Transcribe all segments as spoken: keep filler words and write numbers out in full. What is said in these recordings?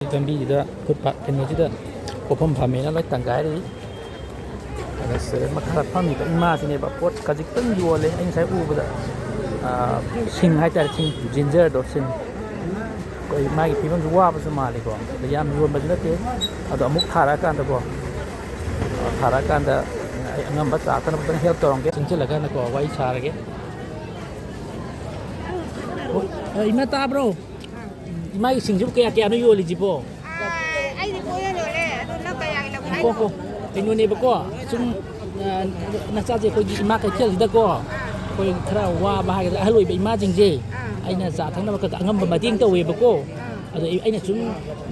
ꯂꯝꯕꯤꯁꯤꯗ ꯐꯨꯠꯄꯥꯠ ꯀꯩꯅꯣꯁꯤꯗ ꯄꯣꯠꯐꯝ ꯐꯝꯃꯦꯅ ꯂꯣꯏ ꯇꯪꯒꯥꯏꯔꯤ꯫ ꯑꯗ ꯁꯤꯗ ꯃꯈꯥꯗ ꯐꯝꯃꯤꯕ ꯏꯃꯥꯁꯤꯅꯦꯕ ꯄꯣꯠ ꯈꯖꯤꯛꯇꯪ ꯌꯣꯜꯂꯦ꯫ ꯑꯩ ꯉꯁꯥꯏ ꯎꯕꯗ, ꯑꯥ, ꯁꯤꯡ ꯍꯥꯏꯇꯥꯔꯦ, ꯁꯤꯡ, ꯖꯤꯟꯖꯔꯗꯣ, ꯁꯤꯡ꯫ ꯑꯩꯈꯣꯏ ꯃꯥꯒꯤ ꯐꯤꯕꯝꯁꯨ ꯋꯥꯕꯁꯨ ꯃꯥꯜꯂꯤꯀꯣ꯫ ꯑꯗ ꯌꯥꯝ ꯌꯣꯟꯕꯁꯨ ꯅꯠꯇꯦ꯫ ꯑꯗꯣ ꯑꯃꯨꯛ ꯊꯥꯔꯛꯑꯀꯥꯟꯗꯀꯣ, ꯑꯥ, ꯊꯥꯔꯛꯑꯀꯥꯟꯗ ꯑꯩ ꯑꯉꯝꯕ ꯆꯥ ꯊꯛꯅꯕ ꯈꯤꯇꯪ help ꯇꯧꯔꯝꯒꯦ꯫ ꯆꯪꯁꯤꯜꯂꯀꯥꯟꯗꯀꯣ ꯋꯥꯔꯤ ꯁꯥꯔꯒꯦ꯫ ꯑꯣ, ꯑ, ꯏꯃꯥ ꯇꯥꯕ꯭ꯔꯣ? ꯏꯃꯥꯒꯤ ꯁꯤꯡꯁꯤꯕꯨ ꯀꯌꯥ ꯀꯌꯥꯅꯣ ꯌꯣꯜꯂꯤꯁꯤꯕꯣ? ꯑꯥ, ꯑꯩꯗꯤ ꯄꯣꯠ ꯌꯣꯟ ꯌꯣꯜꯂꯦ꯫ ꯑꯗꯣ ꯅꯪ ꯀꯌꯥꯒꯤ ꯂꯧꯒꯦ ꯍꯥꯏꯅꯣ? ꯀꯣ, ꯀꯣ꯫ ꯀꯩꯅꯣꯅꯦꯕꯀꯣ, ꯁꯨꯝ, ꯑ, ꯅꯆꯥꯁꯦ ꯑꯩꯈꯣꯏꯒꯤ ꯏꯃꯥ ꯀꯩꯊꯦꯜꯁꯤꯗꯀꯣ, ꯑꯩꯈꯣꯏ ꯈꯔ ꯋꯥꯕ ꯍꯥꯏꯒꯗ꯭ꯔꯥ, ꯑꯍꯜ ꯑꯣꯏꯕ ꯏꯃꯥꯁꯤꯡꯁꯦ, ꯑꯥ꯫ ꯑꯩꯅ ꯆꯥ ꯊꯛꯅꯕ ꯈꯔ ꯑꯉꯝꯕ ꯃꯇꯦꯡ ꯇꯧꯋꯦꯕꯀꯣ꯫ ꯑꯥ꯫ ꯑꯗꯣ ꯑꯩ, ꯑꯩꯅ ꯁꯨꯝ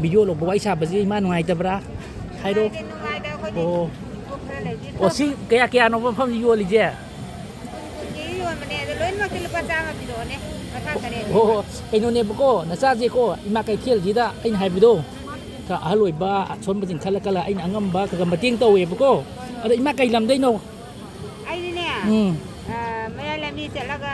video ꯂꯧꯕ, ꯋꯥꯔꯤ ꯁꯥꯕꯁꯦ ꯏꯃꯥ ꯅꯨꯡꯉꯥꯏꯇꯕ꯭ꯔꯥ? ꯍꯥꯏꯔꯣ꯫ ꯅꯨꯡꯉꯥꯏꯇꯦ, ꯅꯨꯡꯉꯥꯏꯇꯦ, ꯑꯩꯈꯣꯏꯗꯤ ꯑꯣ꯫ ꯄꯣꯠ ꯈꯔ ꯂꯩꯕꯤꯔꯣ꯫ ꯑꯣ, ꯁꯤ ꯀꯌꯥ ꯀꯌꯥꯅꯣ ꯃꯐꯝꯁꯤ ꯌꯣꯜꯂꯤꯁꯦ? ꯀꯨꯟ ꯀꯨꯟꯒꯤ ꯌꯣꯟꯕꯅꯦ, ꯑꯗꯣ ꯂꯣꯏꯅꯃꯛꯇꯤ ꯂꯨꯄꯥ ꯆꯥꯝꯃ ꯄꯤꯔꯛꯑꯣꯅꯦ, ꯃꯈꯥ ꯇꯔꯦꯠ꯫ ꯍꯣ, ꯍꯣ, ꯀꯩꯅꯣꯅꯦꯕꯀꯣ, ꯅꯆꯥꯁꯦꯀꯣ, ꯏꯃꯥ ꯀꯩꯊꯦꯜꯁꯤꯗ ꯑꯩꯅ ꯍꯥꯏꯕꯗꯣ, ꯈꯔ ꯑꯍꯜ ꯑꯣꯏꯕ, ꯑꯁꯣꯟꯕꯁꯤꯡ ꯈꯜꯂ ꯈꯜꯂ ꯑꯩꯅ ꯑꯉꯝꯕ ꯈꯔ ꯈꯔ ꯃꯇꯦꯡ ꯇꯧꯋꯦꯕꯀꯣ꯫ ꯑꯗꯣ ꯏꯃꯥ ꯀꯩ ꯂꯝꯗꯩꯅꯣ? ꯑꯩꯗꯤꯅꯦ, ꯎꯝ꯫ ꯑ, ꯃꯌꯥꯏ ꯂꯝꯕꯤ ꯆꯠꯂꯒ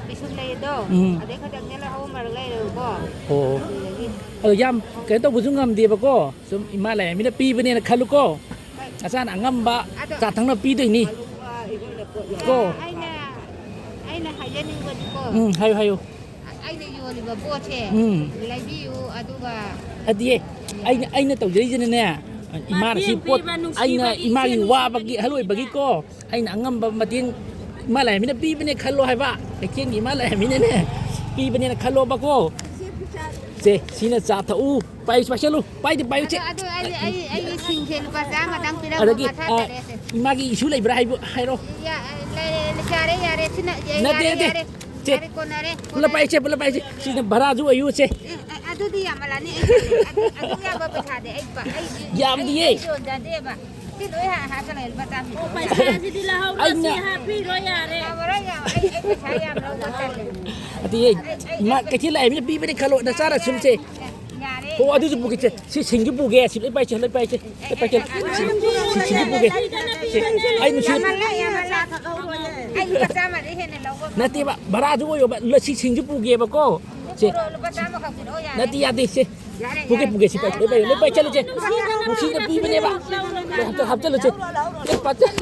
ꯄꯤꯁꯨꯝ ꯂꯩꯗꯣ, ꯎꯝ꯫ ꯑꯗꯩ ꯈꯛꯇꯪ ꯆꯠꯂ ꯍꯧ ꯃꯔꯛ ꯂꯩꯔꯦꯕꯀꯣ꯫ ꯑꯣ꯫ ꯑꯗꯨꯗꯒꯤ ꯑꯗꯣ ꯌꯥꯝ ꯀꯩꯅꯣ ꯇꯧꯕꯁꯨ ꯉꯝꯗꯦꯕꯀꯣ, ꯁꯨꯝ ꯏꯃꯥ ꯂꯩꯔꯃꯤꯅ ꯄꯤꯕꯅꯦꯅ ꯈꯜꯂꯨꯀꯣ꯫ ꯍꯣꯏ꯫ ꯅꯆꯥꯅ ꯑꯉꯝꯕ ꯑꯗꯣ ꯆꯥ ꯊꯛꯅꯕ ꯄꯤꯗꯣꯏꯅꯤ꯫ ꯀꯣ꯫ ꯑꯩꯅ, ꯑꯩꯅ ꯍꯥꯏꯖꯅꯤꯡꯕꯗꯤꯀꯣ, ꯎꯝ, ꯍꯥꯏꯌꯨ, ꯍꯥꯏꯌꯨ꯫ ꯑꯩꯅ ꯌꯣꯜꯂꯤꯕ ꯄꯣꯠꯁꯦ ꯎꯝ꯫ ꯂꯩꯕꯤꯌꯨ, ꯑꯗꯨꯒ ꯑꯗꯨꯗꯤ ꯑꯩꯅ, ꯑꯩꯅ ꯇꯧꯖꯔꯤꯁꯤꯅꯅꯦ, ꯏꯃꯥꯅ ꯁꯤ ꯃꯇꯦꯡ ꯄꯣꯠ ꯄꯤꯕ, ꯅꯨꯡꯁꯤꯕꯒꯤ ꯑꯩꯅ ꯏꯃꯥꯒꯤ ꯏꯆꯦ ꯋꯥꯕꯒꯤ, ꯅꯨꯡꯁꯤꯕꯒꯤ ꯑꯍꯜ ꯑꯣꯏꯕꯒꯤꯀꯣ, ꯑꯩꯅ ꯑꯉꯝꯕ ꯃꯇꯦꯡ ꯏꯃꯥ ꯂꯥꯏꯔꯦꯝꯕꯤꯅ ꯄꯤꯕꯅꯦ ꯈꯜꯂꯣ ꯍꯥꯏꯕ, ꯀꯩꯊꯦꯜꯒꯤ ꯏꯃꯥ ꯂꯥꯏꯔꯦꯝꯕꯤꯅꯅꯦ ꯄꯤꯕꯅꯦꯅ ꯈꯜꯂꯣꯕꯀꯣ꯫ ꯁꯦ, ꯁꯤꯅ ꯆꯥ ꯊꯛꯎ꯫ ꯄꯥꯏꯁꯨ ꯄꯥꯏꯁꯜꯂꯨ꯫ ꯄꯥꯏꯗꯤ ꯄꯥꯏꯌꯨ, ꯁꯦ꯫ ꯑꯗꯣ, ꯑꯗꯣ ꯑꯩ, ꯑꯩ, ꯑꯩꯒꯤ ꯁꯤꯡꯁꯦ ꯂꯨꯄꯥ ꯆꯥꯝꯃꯇꯪ ꯄꯤꯔꯝꯃꯣ, ꯑꯗꯒꯤ, ꯃꯈꯥ ꯑ, ꯇꯔꯦꯠꯁꯦ꯫ ꯏꯃꯥꯒꯤ issue ꯂꯩꯕ꯭ꯔꯥ ꯍꯥꯏꯕꯨ ꯍꯥꯏꯔꯣ꯫ ꯌꯥ-, ꯂꯩꯔꯦ, ꯌꯥꯔꯦ, ꯌꯥꯔꯦ, ꯁꯤꯅ, ꯌꯥ-, ꯅꯠꯇꯦ, ꯌꯥꯔꯦ, ꯅꯠꯇꯦ꯫ ꯌꯥꯔꯦ꯫ ꯁꯦ꯫ ꯌꯥꯔꯦ, ꯀꯣꯟꯅꯔꯦ, ꯄꯨꯂꯞ ꯀꯣꯟꯅꯔꯦ꯫ ꯄꯥꯏꯁꯦ, ꯄꯨꯂꯞ ꯄꯥꯏꯁꯦ꯫ ꯁꯤꯅ ꯚꯔꯥꯁꯨ ꯑꯣꯏꯌꯨ, ꯁꯦ꯫ ꯑꯦ, ꯑ-, ꯑꯗꯨꯗꯤ ꯌꯥꯝꯃꯜꯂꯅꯤ, ꯑꯩ ꯇꯜꯂꯦ꯫ ꯑꯗꯨ, ꯑꯗꯨ ꯌꯥꯕ ꯄꯩꯁꯥꯗꯤ ꯑꯩ ꯄ-, ꯑꯩ, ꯌꯥꯝꯗꯤꯌꯦ꯫ ꯑꯩ ꯌꯣꯟꯖꯗꯦꯕ꯫ ꯁꯤ ꯂꯣꯏ ꯍꯥ-, ꯍꯥꯞꯆꯜꯂꯦ, ꯂꯨꯄꯥ ꯆꯥꯝꯃ ꯄꯤꯔꯛꯑꯣ꯫ ꯑꯣ, ꯄꯩꯁꯥꯁꯤꯗꯤ ꯂꯧꯍꯧꯔꯣ, ꯑꯩꯅ ꯁꯤ ꯍꯥꯞꯄꯤꯔꯣ ꯌꯥꯔꯦ꯫ ꯉꯝꯃꯔꯣꯏ, ꯉꯝꯃꯔꯣꯏ, ꯑꯩ, ꯑꯩ ꯄꯩꯁꯥ ꯌꯥꯝ ꯂꯧꯕ ꯇꯜꯂꯦ꯫ ꯑꯗꯨꯗꯤ ꯑꯩ, ꯑꯩ, ꯏꯃꯥ ꯑꯩ, ꯀꯩꯊꯦꯜ ꯂꯥꯛꯏꯕꯅ ꯄꯤꯕꯅꯦ ꯈꯜꯂꯣ, ꯅꯆꯥꯅ ꯁꯨꯝꯁꯦ꯫ ꯌꯥꯔꯦ꯫ ꯑꯣ, ꯑꯗꯨꯁꯨ ꯄꯨꯒꯦ, ꯁꯦ, ꯁꯤ ꯁꯤꯡꯁꯨ ꯄꯨꯒꯦ, ꯁꯤ ꯂꯣꯏ ꯄꯥꯏꯁꯦ, ꯂꯣꯏ ꯄꯥꯏꯁꯦ, ꯂꯣꯏ ꯄꯥꯏꯁꯦ, ꯁꯤ, ꯁꯤ ꯁꯤꯡꯁꯨ ꯄꯨꯒꯦ꯫ ꯁꯦ, ꯑꯩ ꯅꯨꯡꯁꯤ- ꯌꯥꯝꯃꯜꯂꯦ, ꯌꯥꯝꯃꯜꯂꯦ꯫ ꯑꯩ ꯂꯨꯄꯥ ꯆꯥꯝꯃꯗꯤ ꯍꯦꯟꯅ ꯂꯧꯕ ꯉꯝꯃꯣꯏ꯫ ꯅꯠꯇꯦꯕ, ꯚꯔꯥꯁꯨ ꯑꯣꯏꯌꯣꯕ, ꯂ-, ꯁꯤ ꯁꯤꯡꯁꯨ ꯄꯨꯒꯦꯕꯀꯣ꯫ ꯁꯦ꯫ ꯄꯨꯔꯣ, ꯂꯨꯄꯥ ꯆꯥꯝꯃ ꯈꯛ ꯄꯤꯔꯛꯑꯣ, ꯌꯥꯔꯦ꯫ ꯅꯠꯇꯦ, ꯌꯥꯗꯦ, ꯁꯦ꯫ ꯄꯨꯒꯦ, ꯄꯨꯒꯦ, ꯁꯤ ꯄꯥꯏ-, ꯂꯣꯏ ꯄꯥꯏ-, ꯂꯣꯏ ꯄꯥꯏꯁꯜꯂꯨꯁꯦ꯫ ꯅꯨꯡꯁꯤꯅ ꯄꯤꯕꯅꯦꯕ꯫ ꯂꯣꯏ ꯍꯥꯞꯆ-, ꯍꯥꯞꯆꯜꯂꯨꯁꯦ꯫ ꯂꯣꯏ ꯄꯥꯏꯁꯜ-,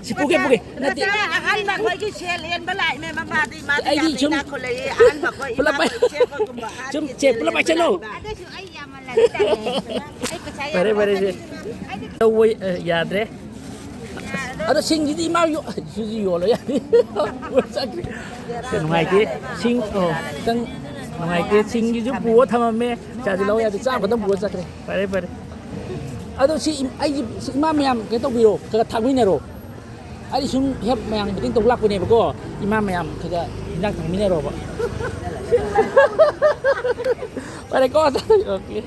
ꯁꯤ ꯄꯨꯒꯦ, ꯄꯨꯒꯦ꯫ ꯅꯠꯇꯦ꯫ ꯅꯆꯥ ꯑꯍꯟ ꯑꯩꯈꯣꯏꯒꯤ ꯁꯦꯜ ꯌꯦꯟꯕ ꯂꯥꯛꯏꯅꯦ, ꯃꯃꯥꯗꯤ, ꯃꯥꯗꯤ ꯑꯩꯗꯤ ꯌꯥꯝꯅ ꯁꯨꯝ ꯏꯅꯥꯛ ꯈꯨꯜꯂꯦꯌꯦ꯫ ꯑꯍꯟ ꯑꯩꯈꯣꯏ ꯄꯨꯂꯞ ꯏꯃꯥ ꯄꯥꯏ-, ꯏꯆꯦ ꯑꯩꯈꯣꯏꯒꯨꯝꯕ ꯁꯨꯝ ꯑꯍꯟꯒꯤ ꯆꯦ ꯁꯦꯜ ꯄꯨꯂꯞ ꯌꯦꯟꯕ ꯄꯥꯏꯁꯜꯂꯣ꯫ ꯂꯥꯛꯏꯕ꯫ ꯑꯗꯨꯁꯨ ꯑꯩ ꯌꯥꯝꯃꯜꯂꯗꯤ ꯇꯜꯂꯦ꯫ ꯑꯩ ꯄꯩꯁꯥ ꯌꯥꯝ ꯐꯔꯦ, ꯐꯔꯦ, ꯆꯦ꯫ ꯂꯧꯕ, ꯑ, ꯌꯥꯗ꯭ꯔꯦ꯫ ꯑꯗꯣ ꯁꯤꯡꯁꯤꯗꯤ ꯏꯃꯥ ꯌꯣ-, ꯁꯤꯁꯨ ꯌꯣꯜꯂꯣ ꯌꯥꯅꯤ꯫ ꯆꯠꯈ꯭ꯔꯦ꯫ ꯁꯦ, ꯅꯨꯡꯉꯥꯏꯇꯦ꯫ ꯁꯤꯡ, ꯑꯣ, ꯈꯤꯇꯪ ꯅꯨꯡꯉꯥꯏꯇꯦ꯫ ꯁꯤꯡꯁꯤꯁꯨ ꯄꯨꯔ ꯊꯝꯃꯝꯃꯦ꯫ ꯆꯥꯁꯤ ꯂꯧ ꯌꯥꯗꯦ꯫ ꯆꯥꯝ ꯈꯛꯇꯪ ꯄꯨꯔ ꯆꯠꯈ꯭ꯔꯦ꯫ ꯐꯔꯦ, ꯐꯔꯦ꯫ ꯑꯗꯣ ꯁꯤ ꯏꯝ-, ꯑꯩꯒꯤ, ꯁꯤ ꯏꯃꯥ ꯃꯌꯥꯝ ꯀꯩꯅꯣ ꯇꯧꯕꯤꯔꯣ꯫ ꯈꯔ ꯈꯔ ꯊꯥꯛꯃꯤꯟꯅꯔꯣ꯫ ꯑꯩ ꯁꯨꯝ help ꯃꯌꯥꯝ ꯃꯇꯦꯡ ꯇꯧꯕ ꯂꯥꯛꯄꯅꯦꯕꯀꯣ꯫ ꯏꯃꯥ ꯃꯌꯥꯝ ꯈꯔ ꯈꯔ ꯍꯤꯟꯖꯥꯡ ꯊꯥꯡꯃꯤꯟꯅꯔꯣꯕ꯫ ꯐꯔꯦꯀꯣ? Okay꯫